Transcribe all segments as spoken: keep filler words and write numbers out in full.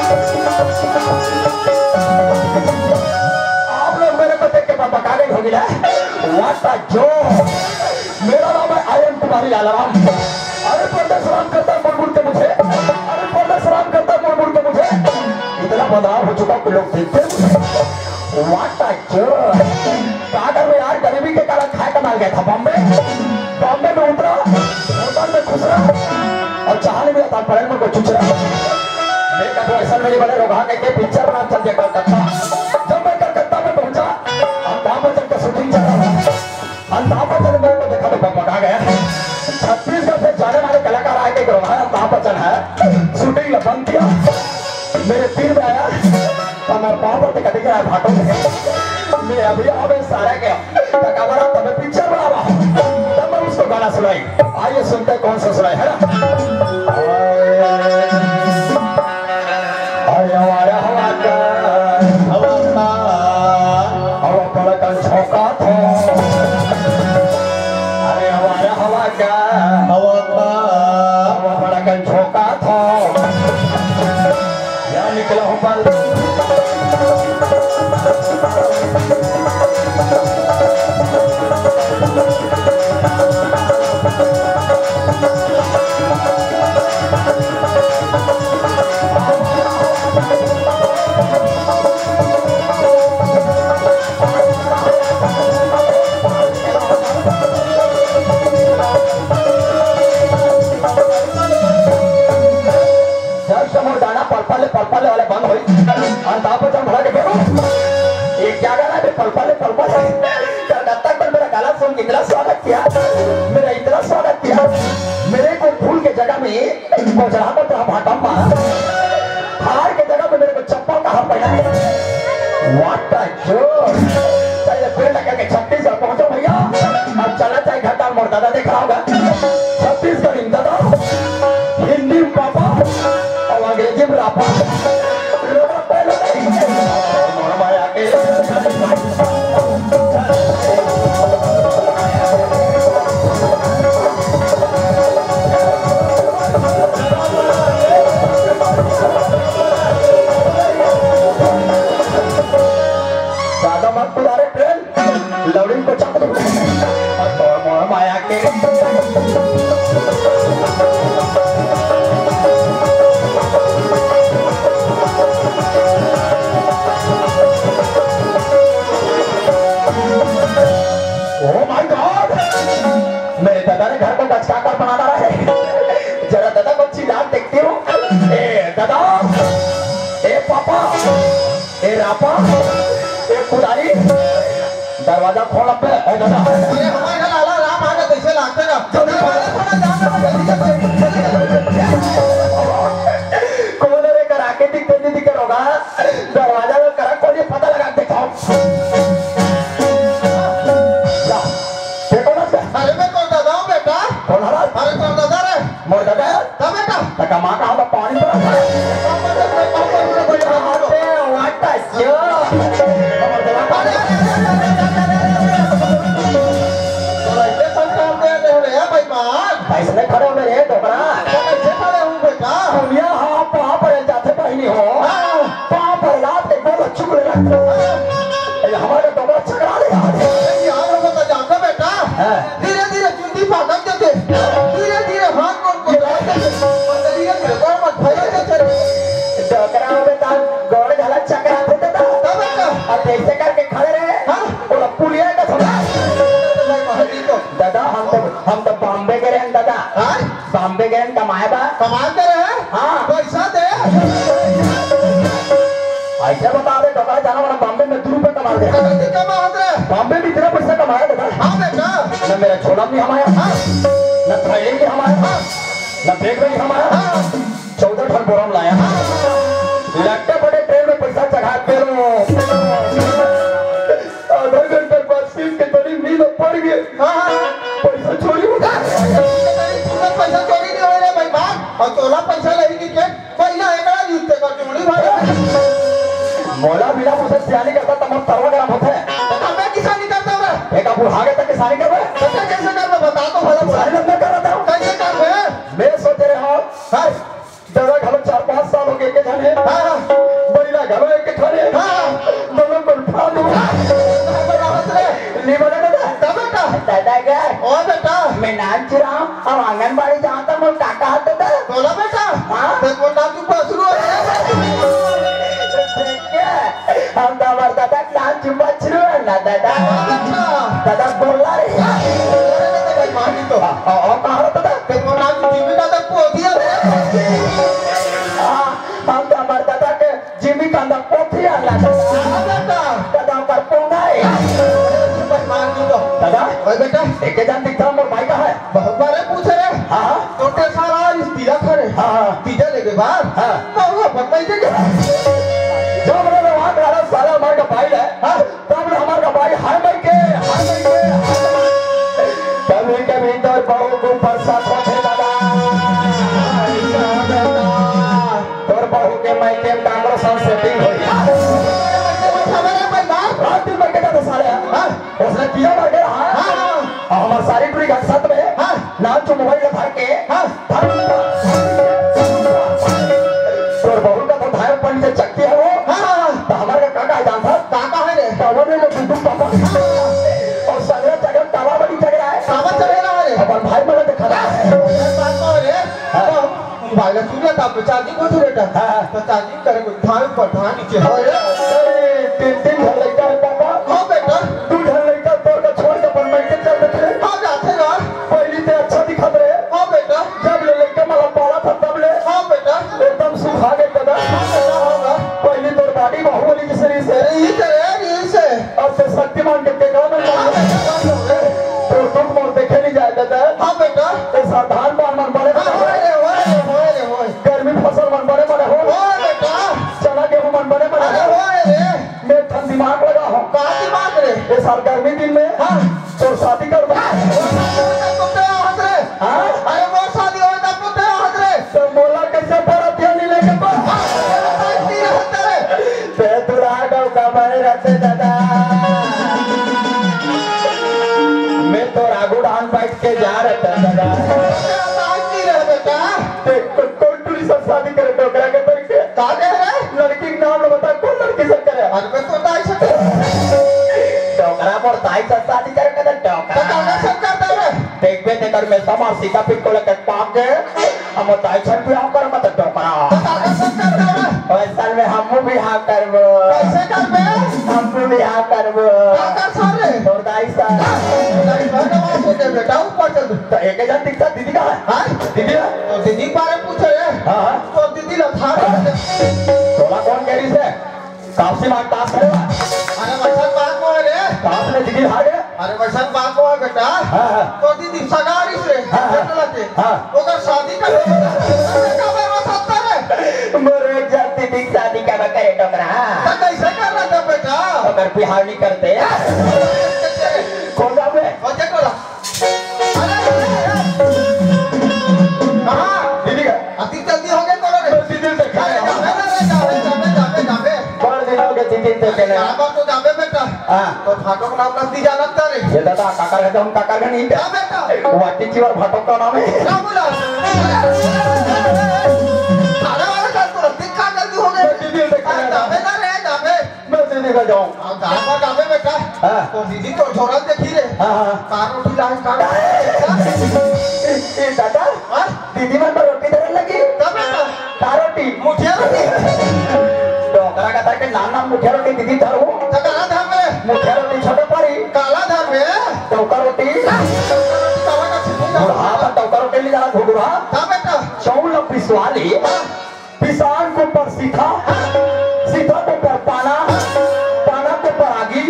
आप लोग मेरे को देख के बकबका गए होगी ना? What a joke! मेरा नाम है आई एम कुमारी लालाराम। अरे परदेस राम करता है मुड़ मुड़ के मुझे, अरे परदेस राम करता है मुड़ मुड़ के मुझे। इतना बदनाम हो चुका हूँ कि लोग देखते हैं मुझे। What a joke! का करूँ यार, गरीबी के कारण खाए का माल गया था बॉम्बे। बॉम्बे में उतरा, होटल में घुसरा और चाह नहीं मिला था, पलंग में कोई चुचरा। मैं कहता हूँ, ऐसा मेरी बड़े रोगा कह के पिक्चर बना चल दिया कलकत्ता। जब मैं कलकत्ता में पहुंचा, अमिताभ बच्चन का शूटिंग चल रहा था। अमिताभ बच्चन ने मेरे को देखा तो बकबका गया। छत्तीसगढ़ से जाने माने कलाकार आए के रोगा है, अमिताभ बच्चन है। शूटिंग ला बंद किया, मेरे तीर में आया, तो मैं पाँव पर कट गया भाटो में। मैं अभी आवे सारे के, तकाबरा तब पिक्चर बनावा, तब मैं उसको गाना सुनाई। आइए सुनते हैं कौन सा सुनाई, है ना? अरे हमारा हवा का, हवा का, हवा पड़कन झोंका था। अरे हमारा हवा का, हवा का, हवा पड़कन झोंका था। या निकला हूँ बाल। जब से मोर गाना पल पल ले, पल पल ले वाले बंद होई, अमिताभ बच्चन भला के बेरो, ये क्या गाना है बे, पल पल ले, पल पल ले? कलकत्ता पर मेरा गाना सुन के इतना स्वागत किया, मेरा इतना स्वागत किया, मेरे को फूल के जगह में कोचरा को तेरा भाटम मारा, हार के जगह में मेरे को चप्पल का हार पहना दिया। What a joke! चलिए, पेड़ लगा के छत्तीसगढ़ पहुंचो भैया, अब चला जाए घर का मोर दादा देख रहा होगा। छत्तीसगढ़ी में दादा, हिंदी में पापा और अंग्रेजी में रापा। लोग पहले नहीं। ज्यादा मत कुदारे ट्रेन, लौड़ी को चाप दूं। और तोर मोर माया के। Oh my God! मेरे दादा ने घर को गचका कर बना डाला है। जरा दादा को चिल्ला देखती हूँ। ए दादा, ए पापा, ए रापा, ए कुदारी, दरवाजा खोल अबे। ए दादा। अरे हमारे घर आला राम आ गया, कैसे लागते ना? जल्दी खोल। थोड़ा जाम है, जल्दी, जल्दी, जल्दी, जल्दी। कौन रे करा के दिखते नहीं दिखे रोगा? दरवाजा में करा, कोई पता लगा के दिखाओ। जा, देखो ना। अरे मैं तो दादा हूँ बेटा। कौन हरा? अरे तो दादा रे। मोर दादा है? तब बेटा। तका माँ का हम पानी पर। पापा से, पापा से, पापा से। अरे, what a joke। अरे, अरे, अरे। तो ऐसे संस्कार दे रहे हो रे, भाई मान। भाई, इसने खड़े हो मेरे डोकरा। तो कैसे खड़े हूँ बेटा? दुनिया हाँ, पाँव पर जाते बहिनी हो। हाँ। पाँव पर लात के बोलो, चुप ले रख। हाँ। ये हमारे डोकरा चकरा ले यार। अरे, यार, वो तो जाता बेटा। हाँ। धीरे धीरे चुंदी पाकत जाथे, धीरे धीरे हाथ गोड़ कोतरात जाथे, अउ धीरे धीरे गोड़ म फैलत जाथे। डोकरा होबे त गोड़ घला चकराथे दादा। तब का? अब जैसे करके खड़े रहे, हाँ। ओला पुलिया का समझ। भाई, भाई, तो दादा, हम तो, हम तो बॉम्बे गे रहेन दादा। हाँ? बॉम्बे गे रहेन कमाए बर। कमाए बर रहे? हाँ। पैसा दे। ऐसे बता दे, डोकरा जाना वाला बॉम्बे में दू रुपये कमा दे। कहाँ से कमावत रहे? बॉम्बे में इतना पैसा कमाया दादा। हाँ बेटा। न मेरा झोला में हमाया, हाँ। न थैली में हमाया, हाँ। न बैग में हमाया, हाँ। चौदह ठन बोरा में लाया, हाँ। लट्टे पड़े ट्रेन में पैसा चढ़ा के लो। आधा घंटा बाद सीट के तरी नींद पड़ गए। हाँ, हाँ। पैसा चोरी हो गया। पैसा चोरी नहीं हो रहा भाई, भाग। और तोला पैसा नहीं निकले। पहिला एकरा जूते का चूड़ी भरे। मोला बिना पूछे सियानी करता त मोर तरवा गरम होथे। त मैं किसानी करता हूँ रे। एक बुढ़ा के तक किसानी करबे? त मैं कैसे करबे बता तो भला। किसानी मैं कर रहा हूँ। कैसे करबे? मैं सोचे रहे हूँ। हाँ। दादा घलो चार पाँच साल हो गए के जाने। हाँ, हाँ। ओ बेटा। मैं नानचुराम, अब आंगनबाड़ी जाता, मोर काका आते थे। बोला बेटा। हाँ? ते मोर नाम तू पसरू है। देख के, हम तो हमारे दादा के नाम चुम्बा छुरू है ना दादा। हाँ, बेटा। दादा बोला रे। अरे, बेटा, मानी तो। आ, आ, आ, कहाँ रहता था? ते मोर नाम जीविका तक पहुँची है। हाँ, हम तो हमारे दादा के जिमी कांदा कोठी आला दादा। हाँ, बेटा। दादा ओकर पोंगा है। अरे, भाई, मार दी तो। दादा, ओए बेटा। एके जान दिखता मोर भाई का है। बहुत बारे पूछे रे। हाँ, हाँ। तो ते सारा इस तिलक है रे। हाँ, हाँ। तीजा लेबे बार। हाँ। तो वो अपन नहीं देंगे। जब रे वहाँ का साला हमारे का भाई है। हाँ। तब ले हमार का भाई हाय माई के, हाय माई के, हाय माई के। कभी कभी तोर बहू के ऊपर शक होथे दादा। तोर बहू के माई के कांग्रेस से सेटिंग होई। हमारे भाई बाप। रात दिन में कहता था साले, हाँ? उसने किया मर गया, हाँ? हाँ, हाँ। और हमार सारी टूरी का साथ में, हाँ। नाम जो मोबाइल धर के, हाँ। तोर बहू का तो धाय ऊपर नीचे चकती है वो। हाँ, हाँ, हाँ। तो हमारे का काका है जानता? काका है रे। तो वो नहीं, वो गुड्डू पापा। हाँ। और सगला जगह तवा बड़ी जगह है। तवा चढ़ेला है रे। अपन भाई मन देखा रहा है। अरे बात तो रे। हाँ। तो भाई ने सुन लेता, तो चार्जिंग को छू लेता। हाँ, हाँ। तो चार्जिंग करे को धाय ऊपर धाय नीचे। हाँ, ये, अरे, तीन, तीन घर लेता है पापा। हाँ बेटा। दू घर लेता, तोर का छोड़ के अपन बैठ के चल देते। हाँ, जाते यार। पहली ते अच्छा दिखत रहे। हाँ बेटा। जब ले लेके मला पाला था तब ले। हाँ बेटा। एकदम सुखा गए दादा। हाँ बेटा, हाँ बेटा। पहली तोर body बाहुबली जैसे रही से। अरे, ये तो है, ये से। अब ते शक्तिमान के केकरा में हाँ बेटा, हाँ बेटा। तोर दुख मोर देखे नहीं जाए दादा। हाँ बेटा। ते सावधान बान मन बड़े हाँ, बड़े। होए रे, होए रे, होए रे, होए। गर्मी फसल मन बड़े बड़े हो। होए बेटा। चना गेहूं मन बड़े बड़े अरे हो। होए रे। मैं ठन दिमाग लगा हूँ। का दिमाग रे? ये साल गर्मी दिन में हाँ। तो शादी कर दो। हाँ, वो शादी होए तब तो तेरा हाथ रे। हाँ? अरे वो शादी होए तब तो तेरा हाथ रे। तो मोला कैसे परत या नहीं लेके पर? हाँ, वो शादी नहीं रहता रे। ते दुल्हा गाँव का बड़े रहते दादा। मैं तो रागू डान बैठ के जा रहता दादा। तेरा हाथ नहीं रहे बेटा। ते को-, कौन टूरी सब शादी करे डोकरा के तरीके? का कह रहे? लड़की के नाम लो बता, कौन लड़की से करे? अरे मैं तो दाई से करे। डोकरा मोर दाई से शादी करे, कहते डोकरा। तो काका सब करता रे? देखबे ते कर में समार सीता पिन को लेकर पाक गए, हम दाई छन भी हम कर मत डोकरा। तो काका सब करता रे? वैसा में हम भी हाँ करबो। कैसे करबे? हम भी हाँ करबो। काका सर रे? और दाई सर। दाई सर, नमाज हो गए बेटा, ऊपर चल। तो एक जन दिखता दीदी का है? हाँ? दीदी है? तो दीदी के बारे में पूछे रे। हाँ, हाँ। तो दीदी ला था। तोला कौन कह रही से? कापसी मार ताश खेले बा। अरे वैसा बात को है रे। ताश में दीदी हार गए। अरे वैसा बात को है बेटा। हाँ, हाँ। तो दीदी सगारी से हाँ, हाँ। झगड़ा के। हाँ। ओकर शादी कर। अरे का बात बता रे। मोर एक जान दीदी के शादी का करे डोकरा। तो कैसे कर रहा था बेटा? ओकर बिहाव नहीं करते। कौन जावे? और क्या करा? अरे, अरे, अरे। कहाँ? दीदी का। अति जल्दी हो गए तोरो रे। बस दीदी से अरे, जाबे ना रे, जाबे, जाबे, जाबे, जाबे। बड़ दिन हो गए दीदी से कहले। यहाँ पर तो जाबे बेटा। हाँ। तो भाटो का नाम रख दी जा लगता रे। ये दादा, काकर है तो हम काकर का नहीं क्या? हाँ बेटा। वाटी की बार भाटो का नाम है। क्या बोला? अरे, अरे, अरे, अरे, अरे। खाने वाले का तो रद्दी खा जल्दी हो गए। बस दीदी से कहले। अरे, जाबे ना रे, जाबे। मैं दीदी का जाऊँ। अब जाए पर जाबे बेटा। हाँ। तो दीदी तो झोरल देखी रे। हाँ, हाँ। का रोटी लाए, का रोटी? ए, ए, दादा, हाँ? दीदी मन पर रोटी धरन लगी। तब बेटा। का रोटी? मुठिया रोटी। डोकरा का था कि नाम नाम मुठिया रोटी दीदी धरू। तो काला धर में। मुठिया रोटी छोटे परी। काला धर में। चौका रोटी। काला का छिपी का। बुढ़ा पर चौका रोटी ले जाना घुघुरा। तब बेटा। चौल पिसवा ली। हाँ। पिसान के ऊपर सीता, सीता के ऊपर पाना, पाना के ऊपर आगी।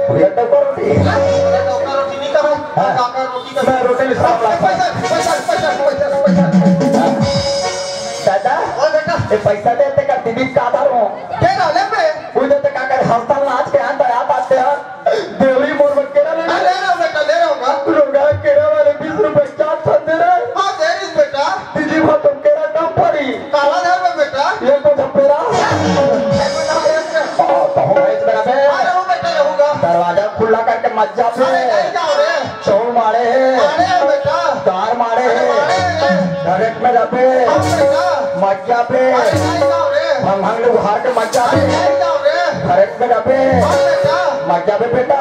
भैया, डोका रोटी। अरे, डोका रोटी नहीं कहा। हाँ। काका रोटी का मैं रोटी नहीं खाऊंगा। पैसा, पैसा, पैसा, पैसा, पैसा। दादा, ओ बेटा। ये पैसा देते का दीदी का आधार हो? दे ना, ले बे। वो देते का कर हस्ता नाच के हाथ आया पाते हैं। देवरी मोर बर केरा ले। हाँ, ले रहा हूँ बेटा, ले रहा हूँ ना। रोगा केरा वाले बीस रुपए चार ठन दे रहे। हाँ, दे रही बेटा। दीदी भा तुम केरा कम पड़ी। काला धर में बेटा। ये तो झपेरा। ये तो ना है बेटा। ओ, तो हम इस तरह से हाँ, रहूँ बेटा, रहूँगा। दरवाजा खुला करके मत जा बे। अरे, नहीं जाओ रे। चौल मारे है। मारे है बेटा। दार मारे अरे, है। मारे है। घरेट में रबे। हाँ बेटा। मत जा बे। अरे, नहीं जाओ रे। भंग भंग लोग हार के मत जा अरे, बे। नहीं जाओ रे। घरेट में रबे। हाँ बेटा। मत जा बे बेटा।